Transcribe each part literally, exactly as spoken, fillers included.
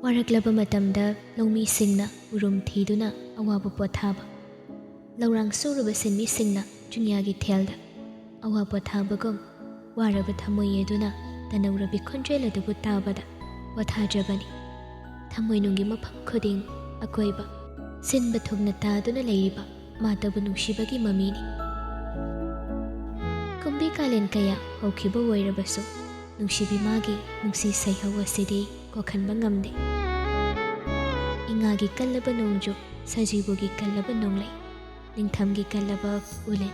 ꯋꯥꯔꯛꯂꯕ ꯃꯇꯝꯗ ꯂꯧꯃꯤꯁꯤꯡꯅ ꯎꯔꯨꯝ ꯊꯤꯗꯨꯅ ꯑꯋꯥꯕ ꯄꯣꯊꯥꯕ, ꯂꯧꯔꯥꯡ ꯁꯨꯔꯨꯕ ꯁꯤꯟꯃꯤꯁꯤꯡꯅ ꯆꯤꯡꯌꯥꯒꯤ ꯊꯦꯜꯗ ꯑꯋꯥ ꯄꯣꯊꯥꯕꯒꯨꯝ, ꯋꯥꯔꯕ ꯊꯃꯣꯏ ꯑꯗꯨꯅ ꯇꯅꯧꯔꯕꯤ ꯈꯣꯟꯖꯦꯜ ꯑꯗꯨꯕꯨ ꯇꯥꯕꯗ ꯄꯣꯊꯥꯖꯕꯅꯤ꯫ ꯊꯃꯣꯏꯅꯨꯡꯒꯤ ꯃꯐꯝ ꯈꯨꯗꯤꯡ ꯑꯀꯣꯏꯕ ꯁꯤꯟꯕ ꯊꯨꯡꯅ ꯇꯥꯗꯨꯅ ꯂꯩꯔꯤꯕ ꯃꯥꯇꯕꯨ ꯅꯨꯡꯁꯤꯕꯒꯤ ꯃꯃꯤꯅꯤ꯫ ꯀꯨꯝꯕꯤ ꯀꯥꯂꯦꯟ ꯀꯌꯥ ꯍꯧꯈꯤꯕ ꯑꯣꯏꯔꯕꯁꯨ, ꯅꯨꯡꯁꯤꯕꯤ ꯃꯥꯒꯤ ꯅꯨꯡꯁꯤ ꯁꯩꯍꯧ ꯑꯁꯤꯗꯤ ꯀꯣꯛꯍꯟꯕ ꯉꯝꯗꯦ꯫ ꯏꯉꯥꯒꯤ ꯀꯜꯂꯕ ꯅꯣꯡꯖꯨ, ꯁꯖꯤꯕꯨꯒꯤ ꯀꯜꯂꯕ ꯅꯣꯡꯂꯩ, ꯅꯤꯡꯊꯝꯒꯤ ꯀꯜꯂꯕ ꯎꯂꯦꯟ,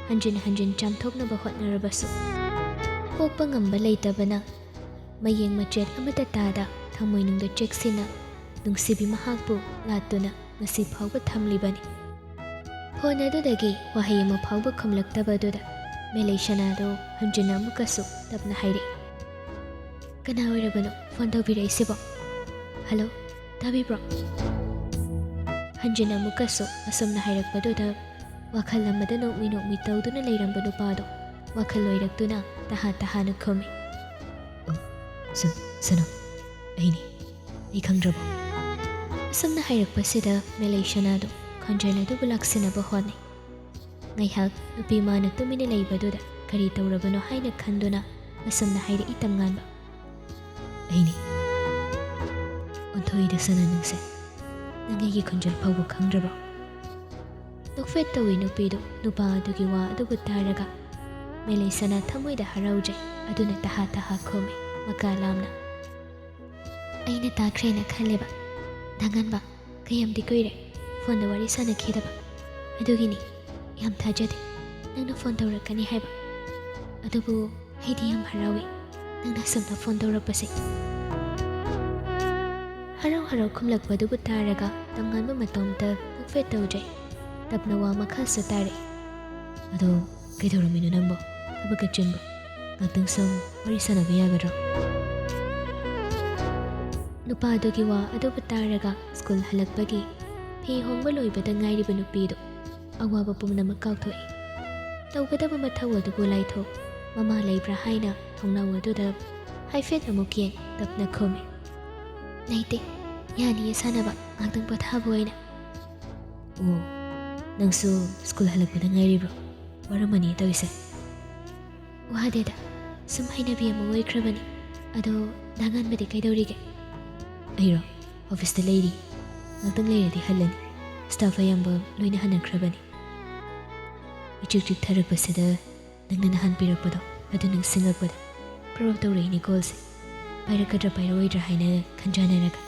ꯍꯟꯖꯤꯟ ꯍꯟꯖꯤꯟ ꯆꯥꯝꯊꯣꯛꯅꯕ ꯍꯣꯠꯅꯔꯕꯁꯨ, ꯀꯣꯛꯄ ꯉꯝꯕ ꯂꯩꯇꯕꯅ ꯃꯌꯦꯡ ꯃꯆꯦꯠ ꯑꯃꯠꯇ ꯇꯥꯗ ꯊꯃꯣꯏꯅꯨꯡꯗ ꯆꯦꯛꯁꯤꯟꯅ ꯅꯨꯡꯁꯤꯕꯤ ꯃꯍꯥꯛꯄꯨ ꯂꯥꯠꯇꯨꯅ ꯉꯁꯤ ꯐꯥꯎꯕ ꯊꯝꯂꯤꯕꯅꯤ꯫ ꯐꯣꯟ ꯑꯗꯨꯗꯒꯤ ꯋꯥꯍꯩ ꯑꯃ ꯐꯥꯎꯕ ꯈꯨꯝꯂꯛꯇꯕ ꯑꯗꯨꯗ ꯃꯦꯂꯩ ꯁꯅꯥꯗꯣ ꯍꯟꯖꯤꯟꯅ ꯑꯃꯨꯛꯀꯁꯨ ꯇꯞꯅ ꯍꯥꯏꯔꯛꯏ, "ꯀꯅꯥ ꯑꯣꯏꯔꯕꯅꯣ ꯐꯣꯟ ꯇꯧꯕꯤꯔꯛꯏꯁꯤꯕꯣ? ꯍꯜꯂꯣ, ꯇꯥꯕꯤꯕ꯭ꯔꯣ?" ꯍꯟꯖꯤꯟꯅ ꯑꯃꯨꯛꯀꯁꯨ ꯑꯁꯨꯝꯅ ꯍꯥꯏꯔꯛꯄꯗꯨꯗ ꯋꯥꯈꯜ ꯑꯃꯗ ꯅꯣꯛꯃꯤ ꯅꯣꯛꯃꯤ ꯇꯧꯗꯨꯅ ꯂꯩꯔꯝꯕ ꯅꯨꯄꯥꯗꯣ ꯋꯥꯈꯜ ꯑꯣꯏꯔꯛꯇꯨꯅ ꯇꯍꯥ ꯇꯍꯥꯅ ꯈꯨꯝꯃꯤ, "ꯑꯣ, ꯁ-, ꯁꯅꯥ, ꯑꯩꯅꯤ꯫ ꯑꯩ ꯈꯪꯗ꯭ꯔꯕꯣ?" ꯑꯁꯨꯝꯅ ꯍꯥꯏꯔꯛꯄꯁꯤꯗ ꯃꯦꯂꯩ ꯁꯅꯥꯗꯣ ꯈꯣꯟꯖꯦꯜ ꯑꯗꯨꯕꯨ ꯂꯥꯛꯁꯤꯟꯅꯕ ꯍꯣꯠꯅꯩ꯫ ꯉꯥꯏꯍꯥꯛ ꯅꯨꯄꯤ ꯃꯥꯅ ꯇꯨꯃꯤꯟꯅ ꯂꯩꯕꯗꯨꯗ ꯀꯔꯤ ꯇꯧꯔꯕꯅꯣ ꯍꯥꯏꯅ ꯈꯟꯗꯨꯅ ꯑꯁꯨꯝꯅ ꯍꯥꯏꯔꯛꯏ ꯇꯝꯉꯥꯟꯕ, "ꯑꯩꯅꯤ꯫ ꯑꯣꯟꯊꯣꯛꯏꯗ ꯁꯅꯥ ꯅꯪꯁꯦ꯫ ꯅꯪ ꯑꯩꯒꯤ ꯈꯣꯟꯖꯦꯜ ꯐꯥꯎꯕ ꯈꯪꯗ꯭ꯔꯕꯣ?" ꯅꯣꯛꯐꯦꯠ ꯇꯧꯏ ꯅꯨꯄꯤꯗꯨ ꯅꯨꯄꯥ ꯑꯗꯨꯒꯤ ꯋꯥ ꯑꯗꯨꯕꯨ ꯇꯥꯔꯒ꯫ ꯃꯦꯂꯩ ꯁꯅꯥ ꯊꯃꯣꯏꯗ ꯍꯔꯥꯎꯖꯩ, ꯑꯗꯨꯅ ꯇꯍꯥ ꯇꯍꯥ ꯈꯨꯝꯃꯤ ꯃꯀꯥ ꯂꯥꯝꯅ, "ꯑꯩꯅ ꯇꯥꯈ꯭ꯔꯦꯅ ꯈꯜꯂꯦꯕ꯫ ꯇꯝꯉꯥꯟꯕ, ꯀꯌꯥꯝꯗꯤ ꯀꯨꯏꯔꯦ ꯐꯣꯟꯗ ꯋꯥꯔꯤ ꯁꯥꯟꯅꯈꯤꯗꯕ꯫ ꯑꯗꯨꯒꯤꯅꯤ, ꯌꯥꯝ ꯊꯥꯖꯗꯦ ꯅꯪꯅ ꯐꯣꯟ ꯇꯧꯔꯛꯀꯅꯤ ꯍꯥꯏꯕ꯫ ꯑꯗꯨꯕꯨ ꯑꯩꯗꯤ ꯌꯥꯝ ꯍꯔꯥꯎꯏ ꯅꯪꯅ ꯑꯁꯨꯝꯅ ꯐꯣꯟ ꯇꯧꯔꯛꯄꯁꯦ꯫" ꯍꯔꯥꯎ ꯍꯔꯥꯎ ꯈꯨꯝꯂꯛꯄꯗꯨꯕꯨ ꯇꯥꯔꯒ ꯇꯝꯉꯥꯟꯕ ꯃꯇꯣꯝꯇ ꯅꯣꯛꯐꯦꯠ ꯇꯧꯖꯩ꯫ ꯇꯞꯅ ꯋꯥ ꯃꯈꯥꯁꯨ ꯇꯥꯔꯛꯏ, "ꯑꯗꯣ ꯀꯩꯗꯧꯔꯝꯃꯤꯅꯣ ꯅꯪꯕꯣ? ꯊꯕꯛꯀ ꯆꯤꯟꯕ꯭ꯔꯣ? ꯉꯥꯛꯇꯪ ꯁꯨꯝ ꯋꯥꯔꯤ ꯁꯥꯟꯅꯕ ꯌꯥꯒꯗ꯭ꯔꯣ?" ꯅꯨꯄꯥꯗꯨꯒꯤ ꯋꯥ ꯑꯗꯨꯕꯨ ꯇꯥꯔꯒ ꯁ꯭ꯀꯨꯜ ꯍꯜꯂꯛꯄꯒꯤ ꯐꯤ ꯍꯣꯡꯕ ꯂꯣꯏꯕꯗ ꯉꯥꯏꯔꯤꯕ ꯅꯨꯄꯤꯗꯨ ꯑꯋꯥꯕ ꯄꯨꯝꯅꯃꯛ ꯀꯥꯎꯊꯣꯛꯏ꯫ ꯇꯧꯒꯗꯕ ꯃꯊꯧ ꯑꯗꯨꯕꯨ ꯂꯥꯏꯊꯣꯛ, ꯃꯃꯥ ꯂꯩꯕ꯭ꯔꯥ ꯍꯥꯏꯅ ꯊꯣꯡꯅꯥꯎ ꯑꯗꯨꯗ ꯍꯥꯏꯐꯦꯠ ꯑꯃꯨꯛ ꯌꯦꯡ ꯇꯞꯅ ꯈꯨꯝꯃꯤ, ꯂꯩꯇꯦ, ꯌꯥꯅꯤꯌꯦ ꯁꯥꯟꯅꯕ, ꯉꯥꯛꯇꯪ ꯄꯣꯊꯥꯕ ꯑꯣꯏꯅ꯫ ꯑꯣ, ꯅꯪꯁꯨ ꯁ꯭ꯀꯨꯜ ꯍꯜꯂꯛꯄꯗ ꯉꯥꯏꯔꯤꯕ꯭ꯔꯣ? ꯋꯥꯔꯝꯃꯅꯤ ꯇꯧꯔꯤꯁꯦ꯫ ꯋꯥꯗꯦꯗ, ꯁꯨꯝ ꯍꯩꯅꯕꯤ ꯑꯃ ꯑꯣꯏꯈ꯭ꯔꯕꯅꯤ꯫ ꯑꯗꯣ ꯗꯥ ꯉꯥꯟꯕꯗꯤ ꯀꯩꯗꯧꯔꯤꯒꯦ? ꯑꯩꯔꯣ? ꯑꯣꯐꯤꯁꯇ ꯂꯩꯔꯤ꯫ ꯉꯥꯛꯇꯪ ꯂꯩꯔꯗꯤ ꯍꯜꯂꯅꯤ꯫ ꯁ꯭ꯇꯥꯐ ꯑꯌꯥꯝꯕ ꯂꯣꯏꯅ ꯍꯟꯅꯈ꯭ꯔꯕꯅꯤ꯫ ꯏꯆꯤꯛ ꯆꯤꯛꯊꯔꯛꯄꯁꯤꯗ ꯅꯪꯅ ꯅꯍꯥꯟ ꯄꯤꯔꯛꯄꯗꯣ ꯑꯗꯨ ꯅꯤꯡꯁꯤꯡꯉꯛꯄꯗ ꯄ꯭ꯔꯣꯞ ꯇꯧꯔꯛꯏꯅꯦ ꯀꯣꯜꯁꯦ꯫ ꯄꯥꯏꯔꯛꯀꯗ꯭ꯔꯥ ꯄꯥꯏꯔꯛꯑꯣꯏꯗ꯭ꯔꯥ ꯍꯥꯏꯅ ꯈꯟꯖꯥꯟꯅꯔꯒ꯫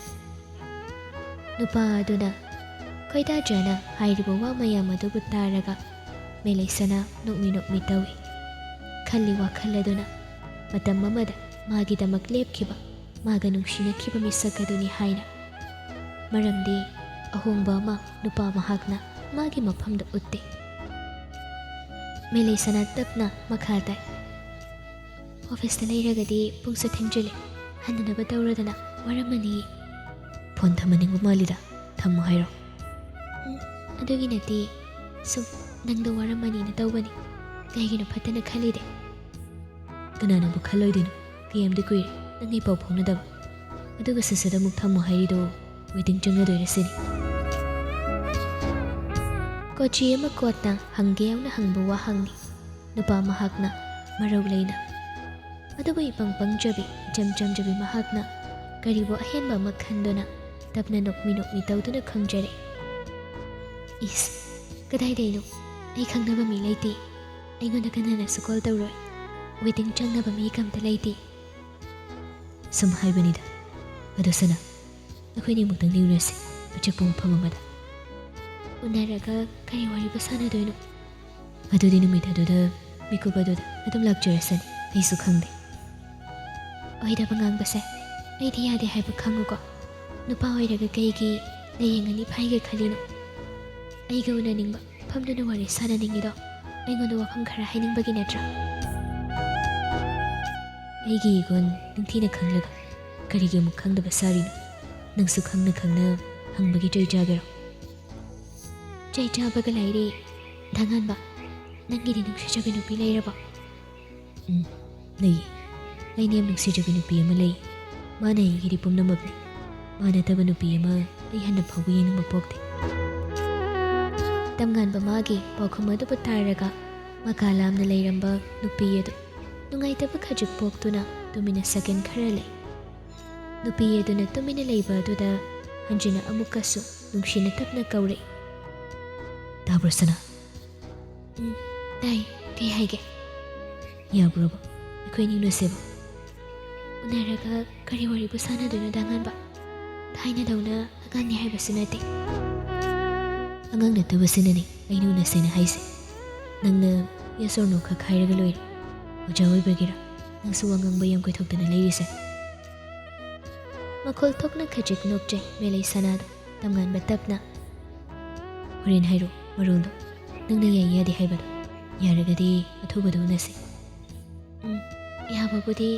ꯅꯨꯄꯥ ꯑꯗꯨꯅ ꯈꯣꯏꯗꯥꯖꯅ ꯍꯥꯏꯔꯤꯕ ꯋꯥ ꯃꯌꯥꯝ ꯑꯗꯨꯕꯨ ꯇꯥꯔꯒ ꯃꯦꯂꯩꯁꯅꯥ ꯅꯣꯛꯃꯤ ꯅꯣꯛꯃꯤ ꯇꯧꯏ꯫ ꯈꯜꯂꯤ ꯋꯥꯈꯜ ꯑꯗꯨꯅ ꯃꯇꯝ ꯑꯃꯗ ꯃꯥꯒꯤꯗꯃꯛ ꯂꯦꯞꯈꯤꯕ, ꯃꯥꯒ ꯅꯨꯡꯁꯤꯅꯈꯤꯕ ꯃꯤꯁꯛ ꯑꯗꯨꯅꯤ ꯍꯥꯏꯅ꯫ ꯃꯔꯝꯗꯤ ꯑꯍꯣꯡꯕ ꯑꯃ ꯅꯨꯄꯥ ꯃꯍꯥꯛꯅ ꯃꯥꯒꯤ ꯃꯐꯝꯗ ꯎꯠꯇꯦ꯫ ꯃꯦꯂꯩꯁꯅꯥ ꯇꯞꯅ ꯃꯈꯥ ꯇꯥꯏ꯫ ꯑꯣꯐꯤꯁꯇ ꯂꯩꯔꯒꯗꯤ ꯄꯨꯡꯁꯨ ꯊꯦꯡꯖꯤꯜꯂꯦ, ꯍꯟꯅꯅꯕ ꯇꯧꯔꯗꯅ, ꯋꯥꯔꯝꯃꯅꯤ꯫ ꯐꯣꯟ ꯊꯝꯍꯟꯅꯤꯡꯕ ꯃꯥꯜꯂꯤꯗ, ꯊꯝꯃꯣ ꯍꯥꯏꯔꯣ? ꯎꯝ, ꯑꯗꯨꯒꯤ ꯅꯠꯇꯦ, ꯁꯨꯝ ꯅꯪꯗꯣ ꯋꯥꯔꯝꯃꯅꯤꯅ ꯇꯧꯕꯅꯤ꯫ ꯀꯩꯒꯤꯅꯣ ꯐꯠꯇꯅ ꯈꯜꯂꯤꯗꯤ? ꯀꯅꯥꯅꯕꯨ ꯈꯜꯂꯣꯏꯗꯣꯏꯅꯣ? ꯀꯌꯥꯝꯗꯤ ꯀꯨꯏꯔꯦ ꯅꯪ ꯑꯩ ꯄꯥꯎ ꯐꯥꯎꯅꯗꯕ꯫ ꯑꯗꯨꯒ ꯁꯠ ꯁꯠ ꯑꯃꯨꯛ ꯊꯝꯃꯣ ꯍꯥꯏꯔꯤꯗꯣ ꯋꯦꯇꯤꯡ ꯆꯪꯅꯗꯣꯏꯔ ꯁꯤꯅꯤ꯫ ꯀꯣꯆꯤ ꯑꯃ ꯀꯣꯠꯅ ꯍꯪꯒꯦ ꯌꯥꯎꯅ ꯍꯪꯕ ꯋꯥꯍꯪꯅꯤ꯫ ꯅꯨꯄꯥ ꯃꯍꯥꯛꯅ ꯃꯔꯧ ꯂꯩꯅ꯫ ꯑꯗꯨꯕꯨ ꯏꯄꯪ ꯄꯪꯖꯕꯤ, ꯏꯆꯝ ꯆꯝꯖꯕꯤ ꯃꯍꯥꯛꯅ ꯀꯔꯤꯕꯨ ꯑꯍꯦꯟꯕ ꯑꯃ ꯈꯟꯗꯨꯅ ꯇꯞꯅ ꯅꯣꯛꯃꯤ ꯅꯣꯛꯃꯤ ꯇꯧꯗꯨꯅ ꯈꯨꯝꯖꯔꯦ꯫ ꯏꯁ, ꯀꯗꯥꯏꯗꯩꯅꯣ? ꯑꯩ ꯈꯪꯅꯕ ꯃꯤ ꯂꯩꯇꯦ꯫ ꯑꯩꯉꯣꯟꯗ ꯀꯅꯥꯅꯁꯨ ꯀꯣꯜ ꯇꯧꯔꯣꯏ꯫ ꯋꯦꯇꯤꯡ ꯆꯪꯅꯕ ꯃꯤ ꯀꯝꯇ ꯂꯩꯇꯦ꯫ ꯁꯨꯝ ꯍꯥꯏꯕꯅꯤꯗ꯫ ꯑꯗꯣ ꯁꯅꯥ, ꯑꯩꯈꯣꯏꯅꯤ ꯑꯃꯨꯛꯇꯪꯗꯤ ꯎꯅꯁꯤ, ꯑꯆꯤꯛꯄ ꯃꯐꯝ ꯑꯃꯗ꯫ ꯎꯅꯔꯒ ꯀꯔꯤ ꯋꯥꯔꯤꯕꯨ ꯁꯥꯟꯅꯗꯣꯏꯅꯣ? ꯑꯗꯨꯗꯤ ꯅꯨꯃꯤꯠ ꯑꯗꯨꯗ ꯃꯤꯀꯨꯞ ꯑꯗꯨꯗ ꯑꯗꯨꯝ ꯂꯥꯛꯆꯔꯁꯅꯤ, ꯑꯩꯁꯨ ꯈꯪꯗꯦ꯫ ꯑꯣꯏꯗꯕ ꯉꯥꯡꯕꯁꯦ ꯑꯩꯗꯤ ꯌꯥꯗꯦ ꯍꯥꯏꯕ ꯈꯪꯉꯨꯀꯣ꯫ ꯅꯨꯄꯥ ꯑꯣꯏꯔꯒ ꯀꯩꯒꯤ ꯂꯥꯏꯌꯦꯡ ꯑꯅꯤ ꯐꯥꯏꯒꯦ ꯈꯜꯂꯤꯅꯣ? ꯑꯩꯒ ꯎꯅꯅꯤꯡꯕ, ꯐꯝꯗꯨꯅ ꯋꯥꯔꯤ ꯁꯥꯟꯅꯅꯤꯡꯉꯤꯗꯣ ꯑꯩꯉꯣꯟꯗ ꯋꯥꯐꯝ ꯈꯔ ꯍꯥꯏꯅꯤꯡꯕꯒꯤ ꯅꯠꯇ꯭ꯔꯥ? ꯑꯩꯒꯤ ꯏꯒꯨꯟ ꯅꯤꯡꯊꯤꯅ ꯈꯪꯂꯒ ꯀꯔꯤꯒꯤ ꯑꯃꯨꯛ ꯈꯪꯗꯕ ꯁꯥꯔꯤꯅꯣ? ꯅꯪꯁꯨ ꯈꯪꯅ ꯈꯪꯅ ꯍꯪꯕꯒꯤ ꯆꯩ ꯆꯥꯒꯦꯔꯣ? ꯆꯩ ꯆꯥꯕꯒ ꯂꯥꯏꯔꯤ꯫ ꯗꯥ ꯉꯥꯟꯕ, ꯅꯪꯒꯤꯗꯤ ꯅꯨꯡꯁꯤꯖꯕꯤ ꯅꯨꯄꯤ ꯂꯩꯔꯕꯣ? ꯎꯝ, ꯂꯩꯌꯦ꯫ ꯑꯩꯅ ꯌꯥꯝ ꯅꯨꯡꯁꯤꯖꯕꯤ ꯅꯨꯄꯤ ꯑꯃ ꯂꯩ꯫ ꯃꯥꯅ ꯑꯩꯒꯤꯗꯤ ꯄꯨꯝꯅꯃꯛꯅꯤ꯫ ꯃꯥ ꯅꯠꯇꯕ ꯅꯨꯄꯤ ꯑꯃ ꯑꯩ ꯍꯟꯅ ꯐꯥꯎꯕ ꯌꯦꯡꯅꯤꯡꯕ ꯄꯣꯛꯇꯦ꯫ ꯇꯝꯉꯥꯟꯕ ꯃꯥꯒꯤ ꯄꯥꯎꯈꯨꯝ ꯑꯗꯨꯕꯨ ꯇꯥꯔꯒ ꯃꯀꯥ ꯂꯥꯝꯅ ꯂꯩꯔꯝꯕ ꯅꯨꯄꯤ ꯑꯗꯨ ꯅꯨꯡꯉꯥꯏꯇꯕ ꯈꯖꯤꯛ ꯄꯣꯛꯇꯨꯅ ꯇꯨꯃꯤꯟꯅ ꯁꯦꯀꯦꯟ ꯈꯔ ꯂꯩ꯫ ꯅꯨꯄꯤ ꯑꯗꯨꯅ ꯇꯨꯃꯤꯟꯅ ꯂꯩꯕ ꯑꯗꯨꯗ ꯍꯟꯖꯤꯟꯅ ꯑꯃꯨꯛꯀꯁꯨ ꯅꯨꯡꯁꯤꯅ ꯇꯞꯅ ꯀꯧꯔꯛꯏ, "ꯇꯥꯕ꯭ꯔꯣ ꯁꯅꯥ?" "ꯎꯝ, ꯇꯥꯏ꯫ ꯀꯩ ꯍꯥꯏꯒꯦ?" "ꯌꯥꯕ꯭ꯔꯣꯕ ꯑꯩꯈꯣꯏ ꯑꯅꯤ ꯎꯅꯁꯦꯕ?" "ꯎꯅꯔꯒ ꯀꯔꯤ ꯋꯥꯔꯤꯕꯨ ꯁꯥꯟꯅꯗꯣꯏꯅꯣ ꯗꯥ ꯉꯥꯟꯕ? ꯊꯥꯏꯅꯗꯧꯅ ꯑꯉꯥꯡꯅꯤ ꯍꯥꯏꯕꯁꯨ ꯅꯠꯇꯦ꯫" "ꯑꯉꯥꯡ ꯅꯠꯇꯕꯁꯤꯅꯅꯦ ꯑꯩꯅ ꯎꯅꯁꯦꯅ ꯍꯥꯏꯁꯦ꯫ ꯅꯪꯅ yes or no ꯈꯛ ꯍꯥꯏꯔꯒ ꯂꯣꯏꯔꯦ꯫ ꯑꯣꯖꯥ ꯑꯣꯏꯕꯒꯤꯔ ꯅꯪꯁꯨ ꯋꯥ ꯉꯥꯡꯕ ꯌꯥꯝ ꯀꯣꯏꯊꯣꯛꯇꯅ ꯂꯩꯔꯤꯁꯦ?" ꯃꯈꯣꯜ ꯊꯣꯛꯅ ꯈꯖꯤꯛ ꯅꯣꯛꯆꯩ ꯃꯦꯂꯩ ꯁꯅꯥꯗꯣ꯫ ꯇꯝꯉꯥꯟꯕ ꯇꯞꯅ, "ꯍꯣꯔꯦꯟ ꯍꯥꯏꯔꯣ ꯃꯔꯣꯜꯗꯣ꯫ ꯅꯪꯅ ꯌꯥꯏ ꯌꯥꯗꯦ ꯍꯥꯏꯕꯗꯣ꯫ ꯌꯥꯔꯒꯗꯤ ꯑꯊꯨꯕꯗ ꯎꯅꯁꯤ꯫" "ꯎꯝ, ꯌꯥꯕꯕꯨꯗꯤ꯫"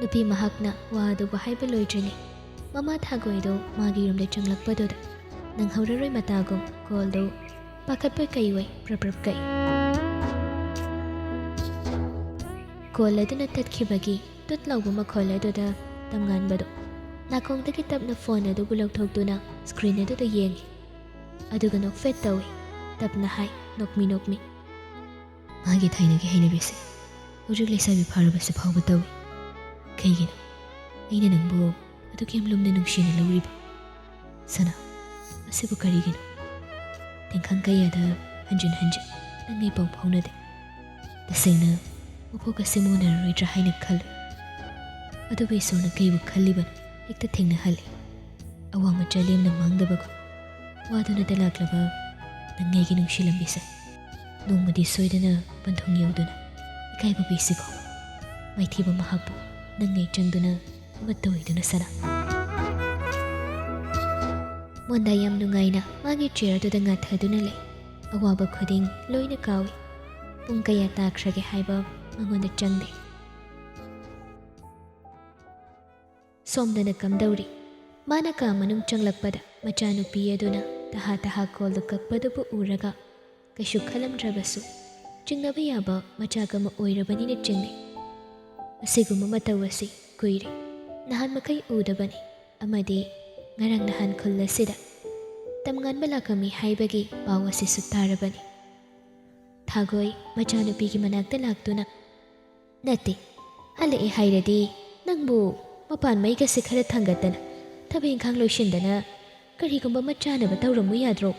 ꯅꯨꯄꯤ ꯃꯍꯥꯛꯅ ꯋꯥ ꯑꯗꯨꯕꯨ ꯍꯥꯏꯕ ꯂꯣꯏꯗ꯭ꯔꯤꯉꯩ ꯃꯃꯥ ꯊꯥꯒꯣꯏꯗꯣ ꯃꯥꯒꯤ ꯔꯨꯝꯗ ꯆꯪꯂꯛꯄꯗꯨꯗ ꯅꯪꯍꯧꯔꯔꯣꯏ ꯃꯇꯥꯒꯨꯝ ꯀꯣꯜꯗꯣ ꯄꯥꯈꯠꯄꯣꯏ ꯀꯩꯑꯣꯏ ꯄ꯭ꯔꯞ ꯄ꯭ꯔꯞ ꯀꯛꯏ꯫ ꯀꯣꯜ ꯑꯗꯨꯅ ꯇꯠꯈꯤꯕꯒꯤ ꯇꯨꯠ ꯂꯥꯎꯕ ꯃꯈꯣꯜ ꯑꯗꯨꯗ ꯇꯝꯉꯥꯟꯕꯗꯨ ꯅꯥꯀꯣꯡꯗꯒꯤ ꯇꯞꯅ ꯐꯣꯟ ꯑꯗꯨꯕꯨ ꯂꯧꯊꯣꯛꯇꯨꯅ ꯁ꯭ꯀ꯭ꯔꯤꯟ ꯑꯗꯨꯗ ꯌꯦꯡꯏ꯫ ꯑꯗꯨꯒ ꯅꯣꯛꯐꯦꯠ ꯇꯧꯏ꯫ ꯇꯞꯅ ꯍꯥꯏ, ꯅꯣꯛꯃꯤ ꯅꯣꯛꯃꯤ, "ꯃꯥꯒꯤ ꯊꯥꯏꯅꯒꯤ ꯍꯩꯅꯕꯤꯁꯦ ꯍꯧꯖꯤꯛ ꯂꯩꯁꯥꯕꯤ ꯐꯥꯔꯕꯁꯨ ꯐꯥꯎꯕ ꯇꯧꯏ꯫ ꯀꯩꯒꯤꯅꯣ? ꯑꯩꯅ ꯅꯪꯕꯨ ꯑꯗꯨꯛ ꯌꯥꯝ ꯂꯨꯝꯅ ꯅꯨꯡꯁꯤꯅ ꯂꯧꯔꯤꯕ ꯁꯅꯥ, ꯑꯁꯤꯕꯨ ꯀꯔꯤꯒꯤꯅꯣ? ꯇꯦꯡꯈꯪ ꯀꯌꯥꯗ ꯍꯟꯖꯤꯟ ꯍꯟꯖꯤꯟ ꯅꯪ ꯑꯩ ꯄꯥꯎ ꯐꯥꯎꯅꯗꯦ꯫ ꯇꯁꯦꯡꯅ ꯃꯄꯣꯛ ꯑꯁꯤ ꯃꯨꯟꯅꯔꯔꯣꯏꯗ꯭ꯔꯥ ꯍꯥꯏꯅ ꯈꯜꯂꯨ꯫ ꯑꯗꯨꯕꯨ ꯏꯁꯣꯔꯅ ꯀꯩꯕꯨ ꯈꯜꯂꯤꯕꯅꯣ ꯍꯦꯛꯇ ꯊꯦꯡꯅꯍꯜꯂꯤ꯫ ꯑꯋꯥꯡ ꯃꯆꯥ ꯂꯦꯝꯅ ꯃꯥꯡꯗꯕꯒꯨꯝ ꯋꯥꯗꯨꯅꯇ ꯂꯥꯛꯂꯕ ꯅꯪ ꯑꯩꯒꯤ ꯅꯨꯡꯁꯤ ꯂꯝꯕꯤꯁꯦ ꯅꯣꯡꯃꯗꯤ ꯁꯣꯏꯗꯅ ꯄꯟꯊꯨꯡ ꯌꯧꯗꯨꯅ ꯏꯀꯥꯏꯕ ꯄꯤꯁꯤꯀꯣ꯫ ꯃꯥꯏꯊꯤꯕ ꯃꯍꯥꯛꯄꯨ ꯅꯪ ꯑꯩ ꯆꯪꯗꯨꯅ ꯑꯃꯠꯇ ꯑꯣꯏꯗꯨꯅ ꯁꯅꯥ꯫" ꯃꯣꯟꯗꯥ ꯌꯥꯝ ꯅꯨꯡꯉꯥꯏꯅ ꯃꯥꯒꯤ ꯆꯤꯌꯔꯗꯨꯗ ꯉꯥꯊꯗꯨꯅ ꯂꯩ꯫ ꯑꯋꯥꯕ ꯈꯨꯗꯤꯡ ꯂꯣꯏꯅ ꯀꯥꯎꯏ꯫ ꯄꯨꯡ ꯀꯌꯥ ꯇꯥꯈ꯭ꯔꯒꯦ ꯍꯥꯏꯕ ꯃꯉꯣꯟꯗ ꯆꯪꯗꯦ꯫ ꯁꯣꯝꯗꯅ ꯀꯝꯗꯧꯔꯤ? ꯃꯥꯅ ꯀꯥ ꯃꯅꯨꯡ ꯆꯪꯂꯛꯄꯗ ꯃꯆꯥꯅꯨꯄꯤ ꯑꯗꯨꯅ ꯇꯍꯥ ꯇꯍꯥ ꯀꯣꯜꯗꯨ ꯀꯛꯄꯗꯨꯕꯨ ꯎꯔꯒ ꯀꯩꯁꯨ ꯈꯜꯂꯝꯗ꯭ꯔꯕꯁꯨ ꯆꯤꯡꯅꯕ ꯌꯥꯕ ꯃꯆꯥꯛ ꯑꯃ ꯑꯣꯏꯔꯕꯅꯤꯅ ꯆꯤꯡꯅꯩ꯫ ꯑꯁꯤꯒꯨꯝꯕ ꯃꯇꯧ ꯑꯁꯤ ꯀꯨꯏꯔꯦ꯫ ꯅꯍꯥꯟ ꯃꯈꯩ ꯎꯗꯕꯅꯤ, ꯑꯃꯗꯤ ꯉꯔꯥꯡ ꯅꯍꯥꯟ ꯈꯨꯜ ꯑꯁꯤꯗ ꯇꯝꯉꯥꯟꯕ ꯂꯥꯛꯂꯝꯃꯤ ꯍꯥꯏꯕꯒꯤ ꯄꯥꯎ ꯑꯁꯤꯁꯨ ꯇꯥꯔꯕꯅꯤ꯫ ꯊꯥꯒꯣꯏ ꯃꯆꯥꯅꯨꯄꯤꯒꯤ ꯃꯅꯥꯛꯇ ꯂꯥꯛꯇꯨꯅ, "ꯅꯠꯇꯦ, ꯍꯜꯂꯛꯑꯦ ꯍꯥꯏꯔꯗꯤ ꯅꯪꯕꯨ ꯃꯄꯥꯟ ꯃꯩꯒꯁꯦ ꯈꯔ ꯊꯥꯡꯒꯠꯇꯅ, ꯊꯕꯛ ꯏꯪꯈꯥꯡ ꯂꯣꯏꯁꯤꯟꯗꯅ ꯀꯔꯤꯒꯨꯝꯕ ꯑꯃ ꯆꯥꯅꯕ ꯇꯧꯔꯝꯃꯨ ꯌꯥꯗ꯭ꯔꯣ?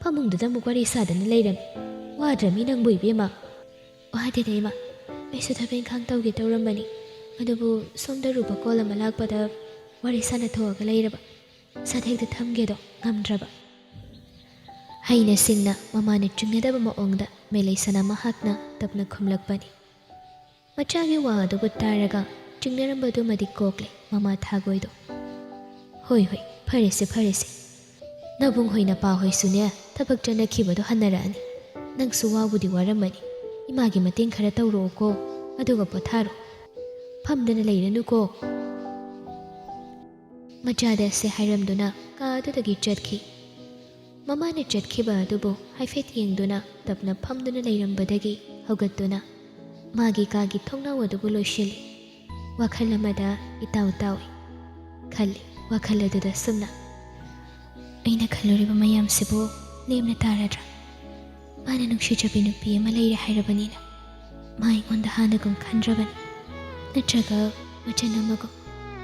ꯐꯃꯨꯡꯗꯨꯗ ꯑꯃꯨꯛ ꯋꯥꯔꯤ ꯁꯥꯗꯅ ꯂꯩꯔꯝꯃꯤ꯫ ꯋꯥꯗ꯭ꯔꯃꯤ ꯅꯪꯕꯨ ꯏꯕꯦꯝꯃ?" "ꯋꯥꯗꯦꯗ ꯏꯃꯥ, ꯑꯩꯁꯨ ꯊꯕꯛ ꯏꯪꯈꯥꯡ ꯇꯧꯒꯦ ꯇꯧꯔꯝꯕꯅꯤ, ꯑꯗꯨꯕꯨ ꯁꯣꯝꯗ ꯔꯨꯕ ꯀꯣꯜ ꯑꯃ ꯂꯥꯛꯄꯗ ꯋꯥꯔꯤ ꯁꯥꯟꯅꯊꯣꯛꯑꯒ ꯂꯩꯔꯕ꯫ ꯁꯠ ꯍꯦꯛꯇ ꯊꯝꯒꯦꯗꯣ ꯉꯝꯗ꯭ꯔꯕ꯫" ꯍꯩꯅ ꯁꯤꯡꯅ ꯃꯃꯥꯅ ꯆꯤꯡꯅꯗꯕ ꯃꯑꯣꯡꯗ ꯃꯦꯂꯩꯁꯅꯥ ꯃꯍꯥꯛꯅ ꯇꯞꯅ ꯈꯨꯝꯂꯛꯄꯅꯤ꯫ ꯃꯆꯥꯒꯤ ꯋꯥ ꯑꯗꯨꯕꯨ ꯇꯥꯔꯒ ꯆꯤꯡꯅꯔꯝꯕꯗꯨꯃꯗꯤ ꯀꯣꯛꯂꯦ ꯃꯃꯥ ꯊꯥꯒꯣꯏꯗꯣ꯫ "ꯍꯣꯏ, ꯍꯣꯏ, ꯐꯔꯦꯁꯦ, ꯐꯔꯦꯁꯦ꯫ ꯅꯕꯨꯡ ꯍꯣꯏ ꯅꯄꯥ ꯍꯣꯏꯁꯨꯅꯦ ꯊꯕꯛ ꯆꯠꯅꯈꯤꯕꯗꯣ ꯍꯟꯅꯔꯛꯑꯅꯤ꯫ ꯅꯪꯁꯨ ꯋꯥꯕꯨꯗꯤ ꯋꯥꯔꯝꯃꯅꯤ꯫ ꯏꯃꯥꯒꯤ ꯃꯇꯦꯡ ꯈꯔ ꯇꯧꯔꯛꯑꯣꯀꯣ, ꯑꯗꯨꯒ ꯄꯣꯊꯥꯔꯣ꯫ ꯐꯝꯗꯅ ꯂꯩꯔꯅꯨꯀꯣ꯫" ꯃꯆꯥꯗ ꯑꯁꯤ ꯍꯥꯏꯔꯝꯗꯨꯅ ꯀꯥ ꯑꯗꯨꯗꯒꯤ ꯆꯠꯈꯤ꯫ ꯃꯃꯥꯅ ꯆꯠꯈꯤꯕ ꯑꯗꯨꯕꯨ ꯍꯥꯏꯐꯦꯠ ꯌꯦꯡꯗꯨꯅ ꯇꯞꯅ ꯐꯝꯗꯨꯅ ꯂꯩꯔꯝꯕꯗꯒꯤ ꯍꯧꯒꯠꯇꯨꯅ ꯃꯥꯒꯤ ꯀꯥꯒꯤ ꯊꯣꯡꯅꯥꯎ ꯑꯗꯨꯕꯨ ꯂꯣꯏꯁꯤꯜꯂꯤ꯫ ꯋꯥꯈꯜ ꯑꯃꯗ ꯏꯇꯥꯎ ꯇꯥꯎꯏ꯫ ꯈꯜꯂꯤ ꯋꯥꯈꯜ ꯑꯗꯨꯗ ꯁꯨꯝꯅ, "ꯑꯩꯅ ꯈꯜꯂꯨꯔꯤꯕ ꯃꯌꯥꯝꯁꯤꯕꯨ ꯂꯦꯝꯅ ꯇꯥꯔꯗ꯭ꯔꯥ? ꯃꯥꯅ ꯅꯨꯡꯁꯤꯖꯕꯤ ꯅꯨꯄꯤ ꯑꯃ ꯂꯩꯔꯦ ꯍꯥꯏꯔꯕꯅꯤꯅ ꯃꯥ ꯑꯩꯉꯣꯟꯗ ꯍꯥꯟꯅꯒꯨꯝ ꯈꯟꯗ꯭ꯔꯕꯅꯤ, ꯅꯠꯇ꯭ꯔꯒ ꯃꯆꯟ ꯑꯃꯒꯨꯝ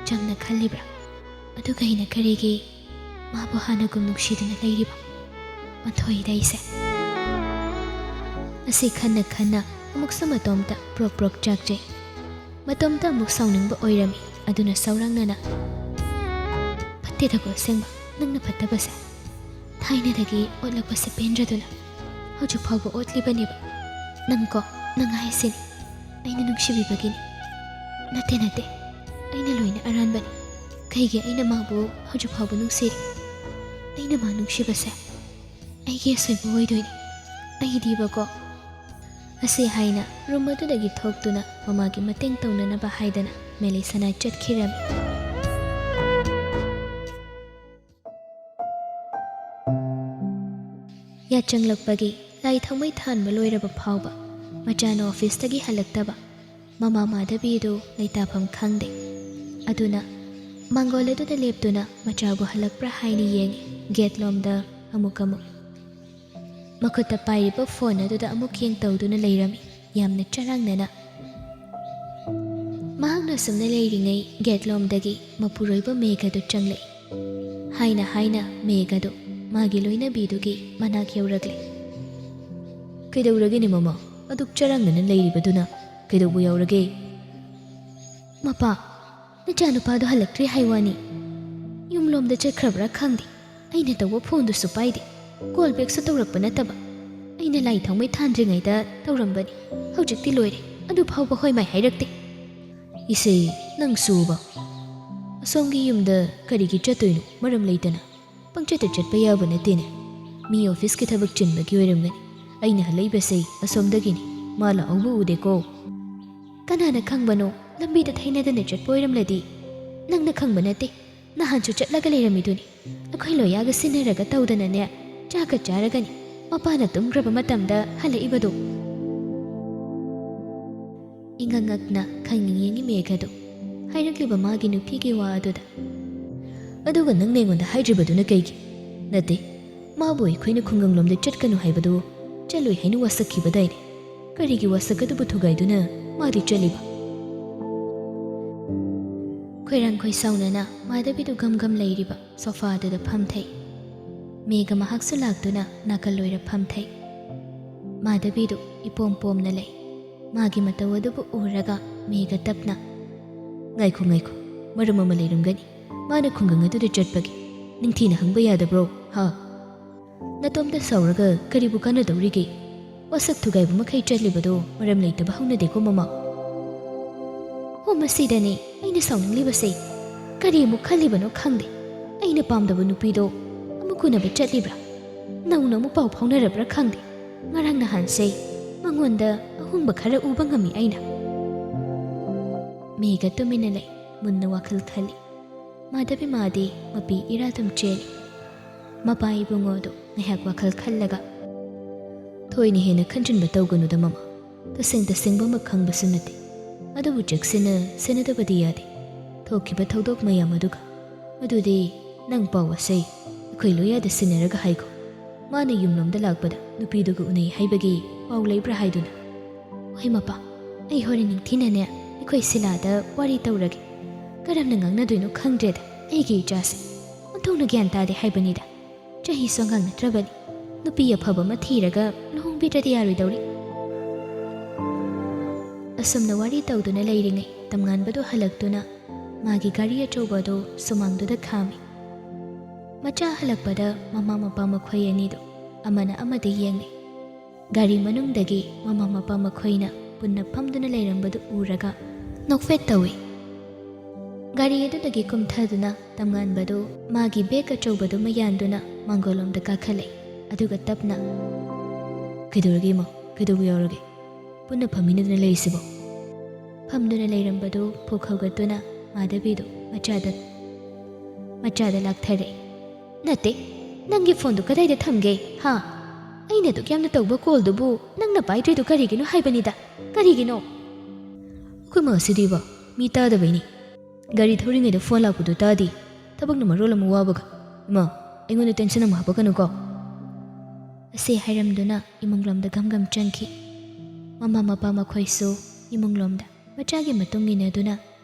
ꯆꯝꯅ ꯈꯜꯂꯤꯕ꯭ꯔꯥ? ꯑꯗꯨꯒ ꯑꯩꯅ ꯀꯔꯤꯒꯤ ꯃꯥꯕꯨ ꯍꯥꯟꯅꯒꯨꯝ ꯅꯨꯡꯁꯤꯗꯨꯅ ꯂꯩꯔꯤꯕ? ꯑꯣꯟꯊꯣꯛꯏꯗ ꯑꯩꯁꯦ꯫" ꯑꯁꯤ ꯈꯟꯅ ꯈꯟꯅ ꯑꯃꯨꯛꯁꯨ ꯃꯇꯣꯝꯇ ꯄ꯭ꯔꯣꯛ ꯄ꯭ꯔꯣꯛ ꯆꯥꯛꯆꯩ꯫ ꯃꯇꯣꯝꯇ ꯑꯃꯨꯛ ꯁꯥꯎꯅꯤꯡꯕ ꯑꯣꯏꯔꯝꯃꯤ꯫ ꯑꯗꯨꯅ ꯁꯧꯔꯥꯡꯅꯅ, "ꯐꯠꯇꯦꯗꯀꯣ ꯑꯁꯦꯡꯕ ꯅꯪꯅ ꯐꯠꯇꯕꯁꯦ꯫ ꯊꯥꯏꯅꯗꯒꯤ ꯑꯣꯠꯂꯛꯄꯁꯦ ꯄꯦꯟꯗ꯭ꯔꯗꯨꯅ ꯍꯧꯖꯤꯛ ꯐꯥꯎꯕ ꯑꯣꯠꯂꯤꯕꯅꯦꯕ꯫ ꯅꯪꯀꯣ, ꯅꯪ ꯍꯥꯏꯁꯤꯅꯤ ꯑꯩꯅ ꯅꯨꯡꯁꯤꯕꯤꯕꯒꯤꯅꯤ꯫ ꯅꯠꯇꯦ, ꯅꯠꯇꯦ, ꯑꯩꯅ ꯂꯣꯏꯅ ꯑꯔꯥꯟꯕꯅꯤ꯫ ꯀꯩꯒꯤ ꯑꯩꯅ ꯃꯥꯕꯨ ꯍꯧꯖꯤꯛ ꯐꯥꯎꯕ ꯅꯨꯡꯁꯤꯔꯤ? ꯑꯩꯅ ꯃꯥ ꯅꯨꯡꯁꯤꯕꯁꯦ ꯑꯩꯒꯤ ꯑꯁꯣꯏꯕ ꯑꯣꯏꯗꯣꯏꯅꯤ꯫ ꯑꯩꯗꯤꯕꯀꯣ꯫" ꯑꯁꯤ ꯍꯥꯏꯅ ꯔꯨꯝ ꯑꯗꯨꯗꯒꯤ ꯊꯣꯛꯇꯨꯅ ꯃꯃꯥꯒꯤ ꯃꯇꯦꯡ ꯇꯧꯅꯅꯕ ꯍꯥꯏꯗꯅ ꯃꯦꯂꯩꯁꯅꯥ ꯆꯠꯈꯤꯔꯝꯃꯤ꯫ ꯌꯥꯆꯪꯂꯛꯄꯒꯤ ꯂꯥꯏ ꯊꯥꯎꯃꯩ ꯊꯥꯟꯕ ꯂꯣꯏꯔꯕ ꯐꯥꯎꯕ ꯃꯆꯥꯅ ꯑꯣꯐꯤꯁꯇꯒꯤ ꯍꯜꯂꯛꯇꯕ꯫ ꯃꯃꯥ ꯃꯥꯙꯕꯤꯗꯨ ꯂꯩꯇꯥꯐꯝ ꯈꯪꯗꯦ꯫ ꯑꯗꯨꯅ ꯃꯥꯡꯒꯣꯜ ꯑꯗꯨꯗ ꯂꯦꯞꯇꯨꯅ ꯃꯆꯥꯕꯨ ꯍꯜꯂꯛꯄ꯭ꯔꯥ ꯍꯥꯏꯅ ꯌꯦꯡꯉꯤ꯫ ꯒꯦꯠꯂꯣꯝꯗ ꯑꯃꯨꯛ ꯑꯃꯨꯛ ꯃꯈꯨꯠꯇ ꯄꯥꯏꯔꯤꯕ ꯐꯣꯟ ꯑꯗꯨꯗ ꯑꯃꯨꯛ ꯌꯦꯡ ꯇꯧꯗꯨꯅ ꯂꯩꯔꯝꯃꯤ, ꯌꯥꯝꯅ ꯆꯔꯥꯡꯅꯅ꯫ ꯃꯍꯥꯛꯅ ꯑꯁꯨꯝꯅ ꯂꯩꯔꯤꯉꯩ ꯒꯦꯠꯂꯣꯝꯗꯒꯤ ꯃꯄꯨꯔꯣꯏꯕ ꯃꯦꯘꯗꯨ ꯆꯪꯂꯛꯏ꯫ ꯍꯥꯏꯅ ꯍꯥꯏꯅ ꯃꯦꯘꯗꯨ ꯃꯥꯒꯤ ꯂꯣꯏꯅꯕꯤꯗꯨꯒꯤ ꯃꯅꯥꯛ ꯌꯧꯔꯛꯂꯦ꯫ "ꯀꯩꯗꯧꯔꯒꯦꯅꯦ ꯃꯃꯥ? ꯑꯗꯨꯛ ꯆꯔꯥꯡꯅꯅ ꯂꯩꯔꯤꯕꯗꯨꯅ ꯀꯩꯗꯧꯕ ꯌꯥꯎꯔꯒꯦ?" "ꯃꯄꯥ, ꯅꯆꯥꯅꯨꯄꯥꯗꯣ ꯍꯜꯂꯛꯇ꯭ꯔꯤ ꯍꯥꯏ ꯋꯥꯅꯤ꯫ ꯌꯨꯝꯂꯣꯝꯗ ꯆꯠꯈ꯭ꯔꯕ꯭ꯔꯥ ꯈꯪꯗꯦ꯫ ꯑꯩꯅ ꯇꯧꯕ ꯐꯣꯟꯗꯨꯁꯨ ꯄꯥꯏꯗꯦ꯫ ꯀꯣꯜ ꯕꯦꯛꯁꯨ ꯇꯧꯔꯛꯄ ꯅꯠꯇꯕ꯫ ꯑꯩꯅ ꯂꯥꯏ ꯊꯥꯎꯃꯩ ꯊꯥꯟꯗ꯭ꯔꯤꯉꯩꯗ ꯇꯧꯔꯝꯕꯅꯤ꯫ ꯍꯧꯖꯤꯛꯇꯤ ꯂꯣꯏꯔꯦ꯫ ꯑꯗꯨ ꯐꯥꯎꯕ ꯍꯣꯏ ꯃꯥꯏ ꯍꯥꯏꯔꯛꯇꯦ꯫" "ꯏꯆꯦ, ꯅꯪꯁꯨꯕ꯫ ꯑꯁꯣꯝꯒꯤ ꯌꯨꯝꯗ ꯀꯔꯤꯒꯤ ꯆꯠꯇꯣꯏꯅꯣ ꯃꯔꯝ ꯂꯩꯇꯅ? ꯄꯪꯆꯠꯇ ꯆꯠꯄ ꯌꯥꯕ ꯅꯠꯇꯦꯅꯦ꯫ ꯃꯤ ꯑꯣꯐꯤꯁꯀꯤ ꯊꯕꯛ ꯆꯤꯟꯕꯒꯤ ꯑꯣꯏꯔꯝꯒꯅꯤ꯫ ꯑꯩꯅ ꯍꯜꯂꯛꯏꯕꯁꯦ ꯑꯁꯣꯝꯗꯒꯤꯅꯤ꯫ ꯃꯥ ꯂꯥꯛꯍꯧꯕ ꯎꯗꯦꯀꯣ꯫" "ꯀꯅꯥꯅ ꯈꯪꯕꯅꯣ? ꯂꯝꯕꯤꯗ ꯊꯩꯅꯗꯅ ꯆꯠꯄ ꯑꯣꯏꯔꯝꯂꯗꯤ?" "ꯅꯪꯅ ꯈꯪꯕ ꯅꯠꯇꯦ꯫ ꯅꯍꯥꯟꯁꯨ ꯆꯠꯂꯒ ꯂꯩꯔꯝꯃꯤꯗꯨꯅꯤ꯫ ꯑꯩꯈꯣꯏ ꯂꯣꯌꯥꯒ ꯁꯤꯟꯅꯔꯒ ꯇꯧꯗꯅꯅꯦ, ꯆꯥꯛꯀ ꯆꯥꯔꯒꯅꯤ ꯃꯄꯥꯅ ꯇꯨꯝꯈ꯭ꯔꯕ ꯃꯇꯝꯗ ꯍꯜꯂꯛꯏꯕꯗꯣ꯫" ꯏꯉꯛ ꯉꯛꯅ ꯈꯪꯅꯤꯡ ꯌꯦꯡꯉꯤ ꯃꯦꯘꯗꯨ ꯍꯥꯏꯔꯛꯂꯤꯕ ꯃꯥꯒꯤ ꯅꯨꯄꯤꯒꯤ ꯋꯥ ꯑꯗꯨꯗ꯫ "ꯑꯗꯨꯒ ꯅꯪꯅ ꯑꯩꯉꯣꯟꯗ ꯍꯥꯏꯗ꯭ꯔꯤꯕꯗꯨꯅ ꯀꯩꯒꯤ?" "ꯅꯠꯇꯦ, ꯃꯥꯕꯨ ꯑꯩꯈꯣꯏꯅ ꯈꯨꯡꯒꯪꯂꯣꯝꯗ ꯆꯠꯀꯅꯨ ꯍꯥꯏꯕꯗꯨ ꯆꯠꯂꯣꯏ ꯍꯥꯏꯅ ꯋꯥꯁꯛꯈꯤꯕꯗꯥꯏꯅꯦ? ꯀꯔꯤꯒꯤ ꯋꯥꯁꯛ ꯑꯗꯨꯕꯨ ꯊꯨꯒꯥꯏꯗꯨꯅ ꯃꯥꯗꯤ ꯆꯠꯂꯤꯕ?" ꯈꯣꯏꯔꯥꯡ ꯈꯣꯏꯁꯥꯎꯅꯅ ꯃꯥꯙꯕꯤꯗꯨ ꯒꯝ ꯒꯝ ꯂꯩꯔꯤꯕ ꯁꯣꯐꯥ ꯑꯗꯨꯗ ꯐꯝꯊꯩ꯫ ꯃꯦꯘ ꯃꯍꯥꯛꯁꯨ ꯂꯥꯛꯇꯨꯅ ꯅꯥꯀꯜ ꯑꯣꯏꯔ ꯐꯝꯊꯩ꯫ ꯃꯥꯙꯕꯤꯗꯨ ꯏꯄꯣꯝ ꯄꯣꯝꯅ ꯂꯩ꯫ ꯃꯥꯒꯤ ꯃꯇꯧ ꯑꯗꯨꯕꯨ ꯎꯔꯒ ꯃꯦꯘ ꯇꯞꯅ, "ꯉꯥꯏꯈꯣ, ꯉꯥꯏꯈꯣ, ꯃꯔꯝ ꯑꯃ ꯂꯩꯔꯝꯒꯅꯤ꯫ ꯃꯥꯅ ꯈꯨꯡꯒꯪ ꯑꯗꯨꯗ ꯆꯠꯄꯒꯤ ꯅꯤꯡꯊꯤꯅ ꯍꯪꯕ ꯌꯥꯗꯕ꯭ꯔꯣ, ꯍꯥ? ꯅꯇꯣꯝꯇ ꯁꯥꯎꯔꯒ ꯀꯔꯤꯕꯨ ꯀꯥꯟꯅꯗꯧꯔꯤꯒꯦ? ꯋꯥꯁꯛ ꯊꯨꯒꯥꯏꯕ ꯃꯈꯩ ꯆꯠꯂꯤꯕꯗꯣ ꯃꯔꯝ ꯂꯩꯇꯕ ꯍꯧꯅꯗꯦꯀꯣ, ꯃꯃꯥ?" "ꯍꯣ, ꯃꯁꯤꯗꯅꯤ ꯑꯩꯅ ꯁꯥꯎꯅꯤꯡꯂꯤꯕꯁꯦ꯫ ꯀꯔꯤ ꯑꯃꯨꯛ ꯈꯜꯂꯤꯕꯅꯣ ꯈꯪꯗꯦ꯫ ꯑꯩꯅ ꯄꯥꯝꯗꯕ ꯅꯨꯄꯤꯗꯣ ꯑꯃꯨꯛ ꯎꯅꯕ ꯆꯠꯂꯤꯕ꯭ꯔꯥ? ꯅꯧꯅ ꯑꯃꯨꯛ ꯄꯥꯎ ꯐꯥꯎꯅꯔꯕ꯭ꯔꯥ ꯈꯪꯗꯦ꯫ ꯉꯔꯥꯡ ꯅꯍꯥꯟꯁꯦ ꯃꯉꯣꯟꯗ ꯑꯍꯣꯡꯕ ꯈꯔ ꯎꯕ ꯉꯝꯃꯤ ꯑꯩꯅ꯫" ꯃꯦꯘ ꯇꯨꯃꯤꯟꯅ ꯂꯩ, ꯃꯨꯟꯅ ꯋꯥꯈꯜ ꯈꯜꯂꯤ꯫ ꯃꯥꯙꯕꯤ ꯃꯥꯗꯤ ꯃꯄꯤ ꯏꯔꯥ ꯑꯗꯨꯝ ꯆꯦꯜꯂꯤ꯫ ꯃꯄꯥ ꯏꯕꯨꯡꯉꯣ ꯑꯗꯨ ꯉꯥꯏꯍꯥꯛ ꯋꯥꯈꯜ ꯈꯜꯂꯒ, "ꯊꯣꯏꯅ ꯍꯦꯟꯅ ꯈꯟꯖꯤꯟꯕ ꯇꯧꯒꯅꯨꯗ, ꯃꯃꯥ꯫ ꯇꯁꯦꯡ ꯇꯁꯦꯡꯕꯃꯛ ꯈꯪꯕꯁꯨ ꯅꯠꯇꯦ꯫ ꯑꯗꯨꯕꯨ ꯆꯦꯛꯁꯤꯟꯅ ꯁꯦꯟꯅꯗꯕꯗꯤ ꯌꯥꯗꯦ꯫ ꯊꯣꯛꯈꯤꯕ ꯊꯧꯗꯣꯛ ꯃꯌꯥꯝ ꯑꯗꯨꯒ꯫ "ꯃꯗꯨꯗꯤ ꯅꯪ ꯄꯥꯎ ꯑꯁꯦ ꯑꯩꯈꯣꯏ ꯂꯣꯌꯥꯗ ꯁꯤꯟꯅꯔꯒ ꯍꯥꯏꯈꯣ꯫ ꯃꯥꯅ ꯌꯨꯝꯂꯣꯝꯗ ꯂꯥꯛꯄꯗ ꯅꯨꯄꯤꯗꯨꯒ ꯎꯅꯩ ꯍꯥꯏꯕꯒꯤ ꯄꯥꯎ ꯂꯩꯕ꯭ꯔꯥ ꯍꯥꯏꯗꯨꯅ꯫" "ꯍꯣꯏ ꯃꯄꯥ, ꯑꯩ ꯍꯣꯔꯦꯟ ꯅꯤꯡꯊꯤꯅꯅꯦ ꯑꯩꯈꯣꯏ ꯁꯤꯂꯥꯗ ꯋꯥꯔꯤ ꯇꯧꯔꯒꯦ꯫ ꯀꯔꯝꯅ ꯉꯥꯡꯅꯗꯣꯏꯅꯣ ꯈꯪꯗ꯭ꯔꯦꯗ ꯑꯩꯒꯤ ꯏꯆꯥꯁꯦ꯫ ꯑꯣꯟꯊꯣꯛꯅ ꯒ꯭ꯌꯥꯟ ꯇꯥꯗꯦ ꯍꯥꯏꯕꯅꯤꯗ꯫ ꯆꯍꯤꯁꯨ ꯑꯉꯥꯡ ꯅꯠꯇ꯭ꯔꯕꯅꯤ꯫ ꯅꯨꯄꯤ ꯑꯐꯕ ꯑꯃ ꯊꯤꯔꯒ ꯂꯨꯍꯣꯡꯕꯤꯗ꯭ꯔꯗꯤ ꯌꯥꯔꯣꯏꯗꯧꯔꯤ꯫" ꯑꯁꯨꯝꯅ ꯋꯥꯔꯤ ꯇꯧꯗꯨꯅ ꯂꯩꯔꯤꯉꯩ ꯇꯝꯉꯥꯟꯕꯗꯨ ꯍꯜꯂꯛꯇꯨꯅ ꯃꯥꯒꯤ ꯒꯥꯔꯤ ꯑꯆꯧꯕ ꯑꯗꯨ ꯁꯨꯃꯥꯡꯗꯨꯗ ꯈꯥꯝꯃꯤ꯫ ꯃꯆꯥ ꯍꯜꯂꯛꯄꯗ ꯃꯃꯥ ꯃꯄꯥ ꯃꯈꯣꯏ ꯑꯅꯤꯗꯨ ꯑꯃꯅ ꯑꯃꯗ ꯌꯦꯡꯂꯤ꯫ ꯒꯥꯔꯤ ꯃꯅꯨꯡꯗꯒꯤ ꯃꯃꯥ ꯃꯄꯥ ꯃꯈꯣꯏꯅ ꯄꯨꯟꯅ ꯐꯝꯗꯨꯅ ꯂꯩꯔꯝꯕꯗꯨ ꯎꯔꯒ ꯅꯣꯛꯐꯦꯠ ꯇꯧꯏ꯫ ꯒꯥꯔꯤ ꯑꯗꯨꯗꯒꯤ ꯀꯨꯝꯊꯗꯨꯅ ꯇꯝꯉꯥꯟꯕꯗꯨ ꯃꯥꯒꯤ ꯕꯦꯒ ꯑꯆꯧꯕꯗꯨꯃ ꯌꯥꯟꯗꯨꯅ ꯃꯥꯡꯒꯣꯜꯂꯣꯝꯗ ꯀꯥꯈꯠꯂꯛꯏ꯫ ꯑꯗꯨꯒ ꯇꯞꯅ, "ꯀꯩꯗꯧꯔꯒꯦ ꯏꯃꯥ? ꯀꯩꯗꯧꯕ ꯌꯥꯎꯔꯒꯦ? ꯄꯨꯟꯅ ꯐꯝꯃꯤꯟꯅꯗꯨꯅ ꯂꯩꯔꯤꯁꯤꯕꯣ?" ꯐꯝꯗꯨꯅ ꯂꯩꯔꯝꯕꯗꯨ ꯐꯨꯛ ꯍꯧꯒꯠꯇꯨꯅ ꯃꯥꯙꯕꯤꯗꯨ ꯃꯆꯥꯗ, ꯃꯆꯥꯗ ꯂꯥꯛꯊꯔꯛꯏ꯫ "ꯅꯠꯇꯦ, ꯅꯪꯒꯤ ꯐꯣꯟꯗꯨ ꯀꯗꯥꯏꯗ ꯊꯝꯒꯦ, ꯍꯥ? ꯑꯩꯅ ꯑꯗꯨꯛ ꯌꯥꯝꯅ ꯇꯧꯕ ꯀꯣꯜꯗꯨꯕꯨ ꯅꯪꯅ ꯄꯥꯏꯗ꯭ꯔꯤꯗꯨ ꯀꯔꯤꯒꯤꯅꯣ ꯍꯥꯏꯕꯅꯤꯗ, ꯀꯔꯤꯒꯤꯅꯣ?" "ꯑꯩꯈꯣꯏ ꯃꯥꯁꯤꯗꯤꯕ, ꯃꯤ ꯇꯥꯗꯕꯩꯅꯤ꯫ ꯒꯥꯔꯤ ꯊꯧꯔꯤꯉꯩꯗ ꯐꯣꯟ ꯂꯥꯛꯄꯗꯨ ꯇꯥꯗꯦ꯫ ꯊꯕꯛꯅ ꯃꯔꯣꯜ ꯑꯃ ꯋꯥꯕꯒ꯫ ꯏꯃꯥ, ꯑꯩꯉꯣꯟꯗ ꯇꯦꯟꯁꯟ ꯑꯃ ꯍꯥꯄꯛꯀꯅꯨꯀꯣ꯫" ꯑꯁꯤ ꯍꯥꯏꯔꯝꯗꯨꯅ ꯏꯃꯨꯡꯂꯣꯝꯗ ꯒꯝ ꯒꯝ ꯆꯪꯈꯤ꯫ ꯃꯃꯥ ꯃꯄꯥ ꯃꯈꯣꯏꯁꯨ ꯏꯃꯨꯡꯂꯣꯝꯗ ꯃꯆꯥꯒꯤ ꯃꯇꯨꯡ ꯏꯟꯅꯗꯨꯅ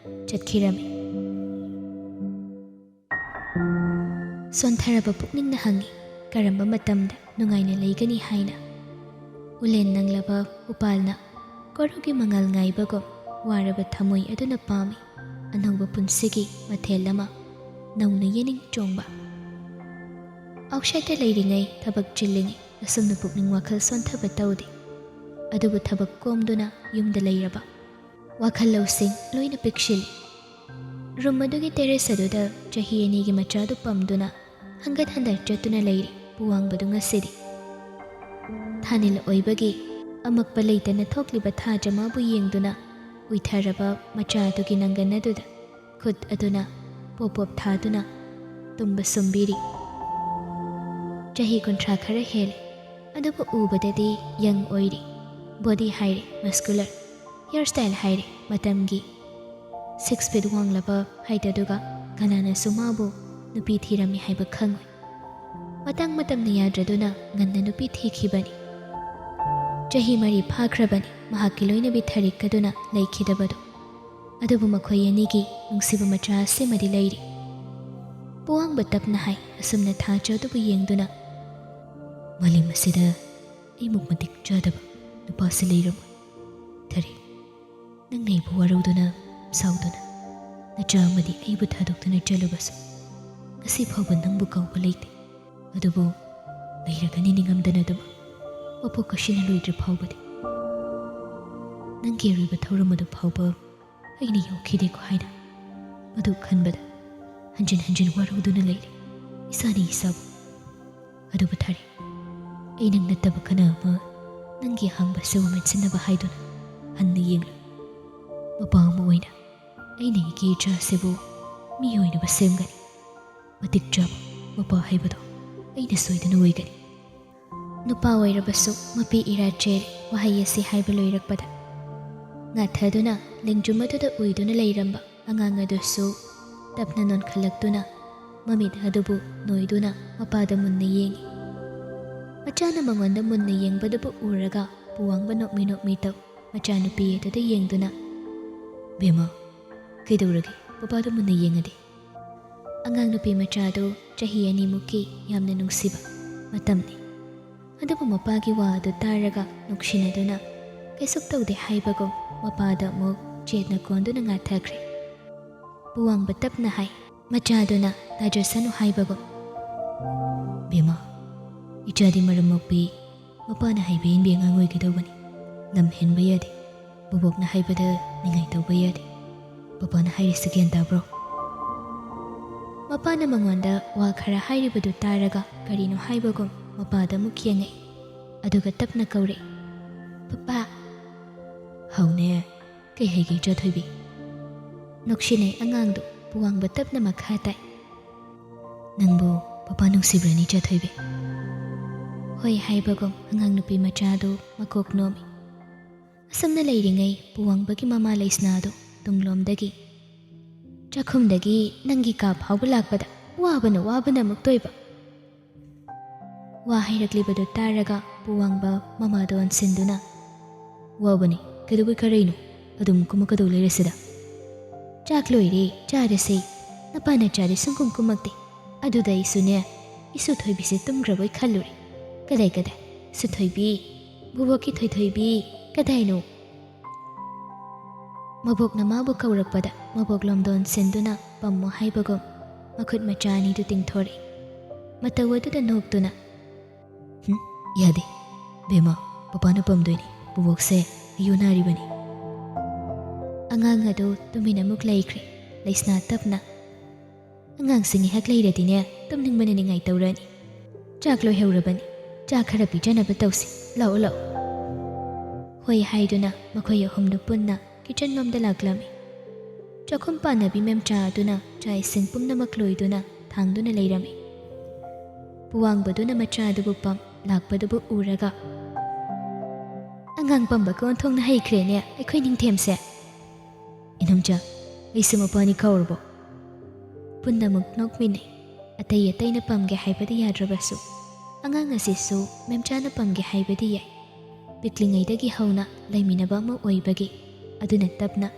ꯆꯠꯈꯤꯔꯝꯃꯤ꯫ ꯁꯣꯟꯊꯔꯕ ꯄꯨꯛꯅꯤꯡꯅ ꯍꯪꯉꯤ, "ꯀꯔꯝꯕ ꯃꯇꯝꯗ ꯅꯨꯡꯉꯥꯏꯅ ꯂꯩꯒꯅꯤ?" ꯍꯥꯏꯅ꯫ ꯎꯂꯦꯟ ꯅꯪꯂꯕ ꯎꯄꯥꯜꯅ ꯀꯣꯔꯧꯒꯤ ꯃꯉꯥꯜ ꯉꯥꯏꯕꯒꯨꯝ ꯋꯥꯔꯕ ꯊꯃꯣꯏ ꯑꯗꯨꯅ ꯄꯥꯝꯃꯤ ꯑꯅꯧꯕ ꯄꯨꯟꯁꯤꯒꯤ ꯃꯊꯦꯜ ꯑꯃ, ꯅꯧꯅ ꯌꯦꯅꯤꯡ ꯆꯣꯡꯕ꯫ ꯑꯥꯎꯠꯁꯥꯏꯠꯇ ꯂꯩꯔꯤꯉꯩ ꯊꯕꯛ ꯆꯤꯜꯂꯤꯉꯩ ꯑꯁꯨꯝꯅ ꯄꯨꯛꯅꯤꯡ ꯋꯥꯈꯜ ꯁꯣꯟꯊꯕ ꯇꯧꯗꯦ꯫ ꯑꯗꯨꯕꯨ ꯊꯕꯛ ꯀꯣꯝꯗꯨꯅ ꯌꯨꯝꯗ ꯂꯩꯔꯕ ꯋꯥꯈꯜ ꯂꯧꯁꯤꯡ ꯂꯣꯏꯅ ꯄꯤꯛꯁꯤꯜꯂꯤ꯫ ꯔꯨꯝ ꯑꯗꯨꯒꯤ ꯇꯦꯔꯦꯁ ꯑꯗꯨꯗ ꯆꯍꯤ ꯑꯅꯤꯒꯤ ꯃꯆꯥꯗꯨ ꯄꯝꯗꯨꯅ ꯍꯪꯒꯠ ꯍꯟꯗ ꯆꯠꯇꯨꯅ ꯂꯩꯔꯤ ꯄꯨꯋꯥꯡꯕꯗꯨ ꯉꯁꯤꯗꯤ꯫ ꯊꯥꯅꯤꯜ ꯑꯣꯏꯕꯒꯤ ꯑꯃꯛꯄ ꯂꯩꯇꯅ ꯊꯣꯛꯂꯤꯕ ꯊꯥꯖꯃꯥꯕꯨ ꯌꯦꯡꯗꯨꯅ ꯎꯏꯊꯔꯕ ꯃꯆꯥ ꯑꯗꯨꯒꯤ ꯅꯪꯒꯟ ꯑꯗꯨꯗ ꯈꯨꯠ ꯑꯗꯨꯅ ꯄꯣꯞ ꯄꯣꯞ ꯊꯥꯗꯨꯅ ꯇꯨꯝꯕ ꯁꯨꯝꯕꯤꯔꯤ꯫ ꯆꯍꯤ ꯀꯨꯟꯊ꯭ꯔꯥ ꯈꯔ ꯍꯦꯜꯂꯦ, ꯑꯗꯨꯕꯨ ꯎꯕꯗꯗꯤ ꯌꯪ ꯑꯣꯏꯔꯤ꯫ ꯕꯣꯗꯤ ꯍꯥꯏꯔꯦ ꯃꯁꯀꯨꯂꯔ, ꯍꯤꯌꯔ ꯁ꯭ꯇꯥꯏꯜ ꯍꯥꯏꯔꯦ ꯃꯇꯝꯒꯤ꯫ ꯁꯤꯛꯁ ꯐꯤꯠ ꯋꯥꯡꯂꯕ ꯍꯥꯏꯠ ꯑꯗꯨꯒ ꯀꯅꯥꯅꯁꯨ ꯃꯥꯕꯨ ꯅꯨꯄꯤ ꯊꯤꯔꯝꯃꯤ ꯍꯥꯏꯕ ꯈꯪꯉꯣꯏ꯫ ꯃꯇꯥꯡ ꯃꯇꯝꯅ ꯌꯥꯗ꯭ꯔꯗꯨꯅ ꯉꯟꯅ ꯅꯨꯄꯤ ꯊꯤꯈꯤꯕꯅꯤ꯫ ꯆꯍꯤ ꯃꯔꯤ ꯐꯥꯈ꯭ꯔꯕꯅꯤ ꯃꯍꯥꯛꯀꯤ ꯂꯣꯏꯅꯕꯤ ꯊꯔꯤꯛ ꯑꯗꯨꯅ ꯂꯩꯈꯤꯗꯕꯗꯨ꯫ ꯑꯗꯨꯕꯨ ꯃꯈꯣꯏ ꯑꯅꯤꯒꯤ ꯅꯨꯡꯁꯤꯕ ꯃꯆꯥ ꯑꯁꯤꯃꯗꯤ ꯂꯩꯔꯤ꯫ ꯄꯨꯋꯥꯡꯕ ꯇꯞꯅ ꯍꯥꯏ, ꯑꯁꯨꯝꯅ ꯊꯥꯖ ꯑꯗꯨꯕꯨ ꯌꯦꯡꯗꯨꯅ, "ꯃꯥꯂꯦꯝ ꯑꯁꯤꯗ ꯑꯩꯃꯨꯛ ꯃꯇꯤꯛ ꯆꯥꯗꯕ ꯅꯨꯄꯥꯁꯤ ꯂꯩꯔꯝꯃꯣꯏ꯫ ꯊꯔꯤꯛ, ꯅꯪꯅ ꯑꯩꯕꯨ ꯋꯥꯔꯧꯗꯨꯅ, ꯁꯥꯎꯗꯨꯅ, ꯅꯆꯥ ꯑꯃꯗꯤ ꯑꯩꯕꯨ ꯊꯥꯗꯣꯛꯇꯨꯅ ꯆꯠꯂꯕꯁꯨ, ꯉꯁꯤ ꯐꯥꯎꯕ ꯅꯪꯕꯨ ꯀꯥꯎꯕ ꯂꯩꯇꯦ꯫ ꯑꯗꯨꯕꯨ ꯂꯩꯔꯒꯅꯤ ꯅꯤꯡꯉꯝꯗꯅ ꯑꯗꯨꯃꯛ, ꯃꯄꯣꯛ ꯑꯁꯤꯅ ꯂꯣꯏꯗ꯭ꯔꯤ ꯐꯥꯎꯕꯗꯤ꯫ ꯅꯪꯒꯤ ꯑꯔꯣꯏꯕ ꯊꯧꯔꯝ ꯑꯗꯨ ꯐꯥꯎꯕ ꯑꯩꯅ ꯌꯥꯎꯈꯤꯗꯦꯀꯣ" ꯍꯥꯏꯅ ꯃꯗꯨ ꯈꯟꯕꯗ ꯍꯟꯖꯤꯟ ꯍꯟꯖꯤꯟ ꯋꯥꯔꯧꯗꯨꯅ ꯂꯩꯔꯦ ꯏꯁꯥꯅ ꯏꯁꯥꯕꯨ꯫ ꯑꯗꯨꯕꯨ ꯊꯔꯤꯛ, ꯑꯩ ꯅꯪ ꯅꯠꯇꯕ ꯀꯅꯥ ꯑꯃ ꯅꯪꯒꯤ ꯑꯍꯥꯡꯕ ꯑꯁꯤꯕꯨ ꯃꯦꯟꯁꯤꯟꯅꯕ ꯍꯥꯏꯗꯨꯅ ꯍꯟꯅ ꯌꯦꯡꯂꯨ꯫ ꯃꯄꯥ ꯑꯃ ꯑꯣꯏꯅ ꯑꯩꯅ ꯏꯒꯤ ꯏꯆꯥ ꯑꯁꯤꯕꯨ ꯃꯤ ꯑꯣꯏꯅꯕ ꯁꯦꯝꯒꯅꯤ꯫ ꯃꯇꯤꯛ ꯆꯥꯕ ꯃꯄꯥ ꯍꯥꯏꯕꯗꯣ ꯑꯩꯅ ꯁꯣꯏꯗꯅ ꯑꯣꯏꯒꯅꯤ꯫ ꯅꯨꯄꯥ ꯑꯣꯏꯔꯕꯁꯨ ꯃꯄꯤ ꯏꯔꯥ ꯆꯦꯜꯂꯤ ꯋꯥꯍꯩ ꯑꯁꯤ ꯍꯥꯏꯕ ꯂꯣꯏꯔꯛꯄꯗ, ꯉꯥꯊꯗꯨꯅ ꯂꯦꯡꯖꯨꯝ ꯑꯗꯨꯗ ꯎꯏꯗꯨꯅ ꯂꯩꯔꯝꯕ ꯑꯉꯥꯡ ꯑꯗꯨꯁꯨ ꯇꯞꯅ ꯅꯣꯟꯈꯠꯂꯛꯇꯨꯅ ꯃꯃꯤꯠ ꯑꯗꯨꯕꯨ ꯅꯣꯏꯗꯨꯅ ꯃꯄꯥꯗ ꯃꯨꯟꯅ ꯌꯦꯡꯉꯤ꯫ ꯃꯆꯥꯅ ꯃꯉꯣꯟꯗ ꯃꯨꯟꯅ ꯌꯦꯡꯕꯗꯨꯕꯨ ꯎꯔꯒ ꯄꯨꯋꯥꯡꯕ ꯅꯣꯛꯃꯤ ꯅꯣꯛꯃꯤ ꯇꯧ ꯃꯆꯥꯅꯨꯄꯤ ꯑꯗꯨꯗ ꯌꯦꯡꯗꯨꯅ, "ꯕꯦꯝꯃ, ꯀꯩꯗꯧꯔꯒꯦ ꯄꯄꯥꯗ ꯃꯨꯟꯅ ꯌꯦꯡꯉꯗꯤ?" ꯑꯉꯥꯡ ꯅꯨꯄꯤ ꯃꯆꯥꯗꯨ ꯆꯍꯤ ꯑꯅꯤꯃꯨꯛꯀꯤ ꯌꯥꯝꯅ ꯅꯨꯡꯁꯤꯕ ꯃꯇꯝꯅꯤ꯫ ꯑꯗꯨꯕꯨ ꯃꯄꯥꯒꯤ ꯋꯥ ꯑꯗꯨ ꯇꯥꯔꯒ ꯅꯨꯡꯁꯤꯅꯗꯨꯅ ꯀꯩꯁꯨ ꯇꯧꯗꯦ ꯍꯥꯏꯕꯒꯨꯝ ꯃꯄꯥꯗ ꯑꯃꯨꯛ ꯆꯦꯠꯅ ꯀꯣꯟꯗꯨꯅ ꯉꯥꯊꯈ꯭ꯔꯦ꯫ ꯄꯨꯋꯥꯡꯕ ꯇꯞꯅ ꯍꯥꯏ, ꯃꯆꯥꯗꯨꯅ ꯇꯥꯖꯁꯅꯨ ꯍꯥꯏꯕꯒꯨꯝ꯫ "ꯕꯦꯝꯃ, ꯏꯆꯥꯗꯤ ꯃꯔꯝ ꯃꯣꯛꯄꯤ ꯃꯄꯥꯅ ꯍꯥꯏꯕ ꯏꯟꯕꯤ ꯑꯉꯥꯡ ꯑꯣꯏꯒꯗꯧꯕꯅꯤ꯫ ꯂꯝ ꯍꯦꯟꯕ ꯌꯥꯗꯦ꯫ ꯕꯣꯕꯣꯛꯅ ꯍꯥꯏꯕꯗ ꯅꯤꯡꯉꯥꯏ ꯇꯧꯕ ꯌꯥꯗꯦ꯫ ꯄꯄꯥꯅ ꯍꯥꯏꯔꯤꯁꯤ ꯒ꯭ꯌꯥꯟ ꯇꯥꯕ꯭ꯔꯣ?" ꯃꯄꯥꯅ ꯃꯉꯣꯟꯗ ꯋꯥ ꯈꯔ ꯍꯥꯏꯔꯤꯕꯗꯨ ꯇꯥꯔꯒ ꯀꯔꯤꯅꯣ ꯍꯥꯏꯕꯒꯨꯝ ꯃꯄꯥꯗ ꯑꯃꯨꯛ ꯌꯦꯡꯉꯛꯏ꯫ ꯑꯗꯨꯒ ꯇꯞꯅ ꯀꯧꯔꯛꯏ, "ꯄꯄꯥ!" "ꯍꯥꯎꯅꯦ, ꯀꯩ ꯍꯥꯏꯒꯦ ꯏꯆꯥ ꯊꯣꯏꯕꯤ?" ꯅꯣꯛꯁꯤꯟꯅꯩ ꯑꯉꯥꯡꯗꯨ꯫ ꯄꯨꯋꯥꯡꯕ ꯇꯞꯅ ꯃꯈꯥ ꯇꯥꯏ, "ꯅꯪꯕꯨ ꯄꯄꯥ ꯅꯨꯡꯁꯤꯕ꯭ꯔꯅꯤ ꯏꯆꯥ ꯊꯣꯏꯕꯤ?" ꯍꯣꯏ ꯍꯥꯏꯕꯒꯨꯝ ꯑꯉꯥꯡ ꯅꯨꯄꯤ ꯃꯆꯥꯗꯨ ꯃꯀꯣꯛ ꯅꯣꯝꯃꯤ꯫ ꯑꯁꯨꯝꯅ ꯂꯩꯔꯤꯉꯩ ꯄꯨꯋꯥꯡꯕꯒꯤ ꯃꯃꯥ ꯂꯩꯁꯅꯥꯗꯨ ꯇꯨꯡꯂꯣꯝꯗꯒꯤ ꯆꯥꯛꯈꯨꯝꯗꯒꯤ ꯅꯪꯒꯤ ꯀꯥ ꯐꯥꯎꯕ ꯂꯥꯛꯄꯗ ꯋꯥꯕꯅ ꯋꯥꯕꯅ ꯑꯃꯨꯛꯇꯣꯏꯕ꯫ ꯋꯥ ꯍꯥꯏꯔꯛꯂꯤꯕꯗꯨ ꯇꯥꯔꯒ ꯄꯨꯋꯥꯡꯕ ꯃꯃꯥꯗ ꯑꯣꯟꯁꯤꯟꯗꯨꯅ, "ꯋꯥꯕꯅꯤ, ꯀꯩꯗꯧꯕꯩ ꯀꯔꯤꯅꯣ? ꯑꯗꯨꯝ ꯀꯨꯝꯃꯛꯀꯗꯧ ꯂꯩꯔꯁꯤꯗ꯫ ꯆꯥꯛ ꯂꯣꯏꯔꯦ, ꯆꯥꯔꯁꯦ꯫ ꯅꯄꯥꯅ ꯆꯥꯗꯤ ꯁꯨꯡꯀꯨꯝ ꯀꯨꯝꯃꯛꯇꯦ꯫ ꯑꯗꯨꯗ ꯑꯩꯁꯨꯅꯦ, ꯏꯁꯨ ꯊꯣꯏꯕꯤꯁꯦ ꯇꯨꯝꯈ꯭ꯔꯕꯣꯏ ꯈꯜꯂꯨꯔꯦ꯫ ꯀꯗꯥꯏ, ꯀꯗꯥꯏ? ꯁꯨꯊꯣꯏꯕꯤ, ꯕꯨꯕꯣꯛꯀꯤ ꯊꯣꯏꯊꯣꯏꯕꯤ, ꯀꯗꯥꯏꯅꯣ?" ꯃꯕꯣꯛꯅ ꯃꯥꯕꯨ ꯀꯧꯔꯛꯄꯗ ꯃꯕꯣꯛ ꯂꯣꯝꯗ ꯑꯣꯟꯁꯤꯟꯗꯨꯅ ꯄꯝꯃꯣ ꯍꯥꯏꯕꯒꯨꯝ ꯃꯈꯨꯠ ꯃꯆꯥ ꯑꯅꯤꯗꯨ ꯇꯤꯡꯊꯣꯔꯛꯏ꯫ ꯃꯇꯧ ꯑꯗꯨꯗ ꯅꯣꯛꯇꯨꯅ, "ꯍꯨꯝ, ꯌꯥꯗꯦ꯫ ꯕꯦꯝꯃ, ꯄꯄꯥꯅ ꯄꯝꯗꯣꯏꯅꯤ꯫ ꯕꯨꯕꯣꯛꯁꯦ ꯑꯌꯨ ꯅꯥꯔꯤꯕꯅꯤ꯫" ꯑꯉꯥꯡ ꯑꯗꯨ ꯇꯨꯃꯤꯟ ꯑꯃꯨꯛ ꯂꯩꯈ꯭ꯔꯦ꯫ ꯂꯩꯁꯅꯥ ꯇꯞꯅ, "ꯑꯉꯥꯡꯁꯤꯡ ꯉꯥꯏꯍꯥꯛ ꯂꯩꯔꯗꯤꯅꯦ, ꯇꯨꯝꯅꯤꯡꯕꯅ ꯅꯤꯡꯉꯥꯏ ꯇꯧꯔꯅꯤ꯫ ꯆꯥꯛ ꯂꯣꯏꯍꯧꯔꯕꯅꯤ꯫ ꯆꯥꯛ ꯈꯔ ꯄꯤꯖꯅꯕ ꯇꯧꯁꯤ꯫ ꯂꯥꯛꯑꯣ, ꯂꯥꯛꯑꯣ꯫" ꯍꯣꯏ ꯍꯥꯏꯗꯨꯅ ꯃꯈꯣꯏ ꯑꯍꯨꯝꯗꯨ ꯄꯨꯟꯅ ꯀꯤꯆꯟ ꯂꯣꯝꯗ ꯂꯥꯛꯂꯝꯃꯤ꯫ ꯆꯥꯛꯈꯨꯝ ꯄꯥꯟꯅꯕꯤ ꯃꯦꯝꯆꯥ ꯑꯗꯨꯅ ꯆꯥꯛ ꯏꯁꯤꯡ ꯄꯨꯝꯅꯃꯛ ꯂꯣꯏꯗꯨꯅ ꯊꯥꯡꯗꯨꯅ ꯂꯩꯔꯝꯃꯤ꯫ ꯄꯨꯋꯥꯡꯕꯗꯨꯅ ꯃꯆꯥ ꯑꯗꯨꯕꯨ ꯄꯝ ꯂꯥꯛꯄꯗꯨꯕꯨ ꯎꯔꯒ, "ꯑꯉꯥꯡ ꯄꯝꯕꯒ ꯑꯣꯟꯊꯣꯛꯅ ꯍꯩꯈ꯭ꯔꯦꯅꯦ ꯑꯩꯈꯣꯏ ꯅꯤꯡꯊꯦꯝꯁꯦ꯫ ꯏꯅꯝꯆꯥ, ꯑꯩꯁꯨ ꯃꯄꯥꯅꯤ ꯀꯥꯎꯔꯕꯣ?" ꯄꯨꯟꯅꯃꯛ ꯅꯣꯛꯃꯤꯟꯅꯩ꯫ ꯑꯇꯩ ꯑꯇꯩꯅ ꯄꯝꯒꯦ ꯍꯥꯏꯕꯗꯤ ꯌꯥꯗ꯭ꯔꯕꯁꯨ, ꯑꯉꯥꯡ ꯑꯁꯤꯁꯨ ꯃꯦꯝꯆꯥꯅ ꯄꯝꯒꯦ ꯍꯥꯏꯕꯗꯤ ꯌꯥꯏ꯫ ꯄꯤꯛꯂꯤꯉꯩꯗꯒꯤ ꯍꯧꯅ ꯂꯩꯃꯤꯟꯅꯕ ꯑꯃ ꯑꯣꯏꯕꯒꯤ꯫ ꯑꯗꯨꯅ ꯇꯞꯅ,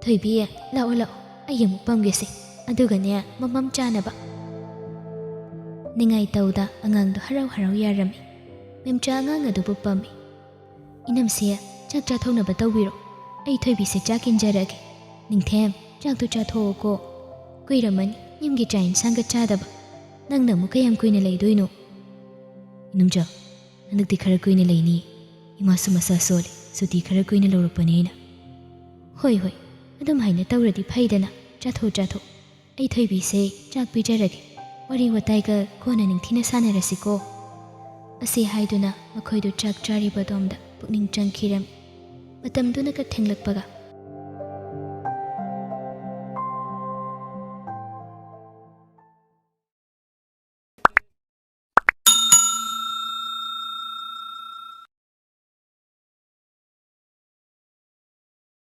"ꯊꯣꯏꯕꯤ, ꯂꯥꯛꯑꯣ, ꯂꯥꯛꯑꯣ, ꯑꯩ ꯑꯃꯨꯛ ꯄꯝꯒꯦꯁꯦ꯫ ꯑꯗꯨꯒꯅꯦ, ꯃꯃꯝ ꯆꯥꯅꯕ꯫" ꯅꯤꯡꯉꯥꯏ ꯇꯧꯗ ꯑꯉꯥꯡꯗꯣ ꯍꯔꯥꯎ ꯍꯔꯥꯎ ꯌꯥꯔꯝꯃꯤ꯫ ꯃꯦꯝꯆꯥ ꯑꯉꯥꯡ ꯑꯗꯨꯕꯨ ꯄꯝꯃꯤ꯫ "ꯏꯅꯝꯁꯦ, ꯆꯥꯛ ꯆꯥꯊꯣꯛꯅꯕ ꯇꯧꯕꯤꯔꯣ꯫ ꯑꯩ ꯊꯣꯏꯕꯤꯁꯦ ꯆꯥꯛ ꯏꯟꯖꯔꯒꯦ꯫ ꯅꯤꯡꯊꯦꯝ, ꯆꯥꯛꯇꯨ ꯆꯥꯊꯣꯛꯑꯣꯀꯣ꯫ ꯀꯨꯏꯔꯝꯃꯅꯤ ꯌꯨꯝꯒꯤ ꯆꯥꯛ ꯏꯟꯁꯥꯡꯒ ꯆꯥꯗꯕ꯫ ꯅꯪꯅ ꯑꯃꯨꯛ ꯀꯌꯥꯝ ꯀꯨꯏꯅ ꯂꯩꯗꯣꯏꯅꯣ?" "ꯏꯅꯝꯆꯥ, ꯍꯟꯗꯛꯇꯤ ꯈꯔ ꯀꯨꯏꯅ ꯂꯩꯅꯤ꯫ ꯏꯃꯥꯁꯨ ꯃꯁꯥ ꯁꯣꯜꯂꯤ, ꯁꯨꯇꯤ ꯈꯔ ꯀꯨꯏꯅ ꯂꯧꯔꯛꯄꯅꯤ ꯑꯩꯅ꯫" "ꯍꯣꯏ, ꯍꯣꯏ, ꯑꯗꯨꯝ ꯍꯥꯏꯅ ꯇꯧꯔꯗꯤ ꯐꯩꯗꯅ꯫ ꯆꯥꯊꯣꯛ, ꯆꯥꯊꯣꯛ꯫ ꯑꯩ ꯊꯣꯏꯕꯤꯁꯦ ꯆꯥꯛ ꯄꯤꯖꯔꯒꯦ꯫ ꯋꯥꯔꯤ ꯋꯥꯇꯥꯏꯒ ꯀꯣꯟꯅ ꯅꯤꯡꯊꯤꯅ ꯁꯥꯟꯅꯔꯁꯤꯀꯣ꯫" ꯑꯁꯤ ꯍꯥꯏꯗꯨꯅ ꯃꯈꯣꯏꯗꯨ ꯆꯥꯛ ꯆꯥꯔꯤꯕꯗꯣꯝꯗ ꯄꯨꯛꯅꯤꯡ ꯆꯪꯈꯤꯔꯝꯃꯤ꯫ ꯃꯇꯝꯗꯨꯅꯒ ꯊꯦꯡꯂꯛꯄꯒ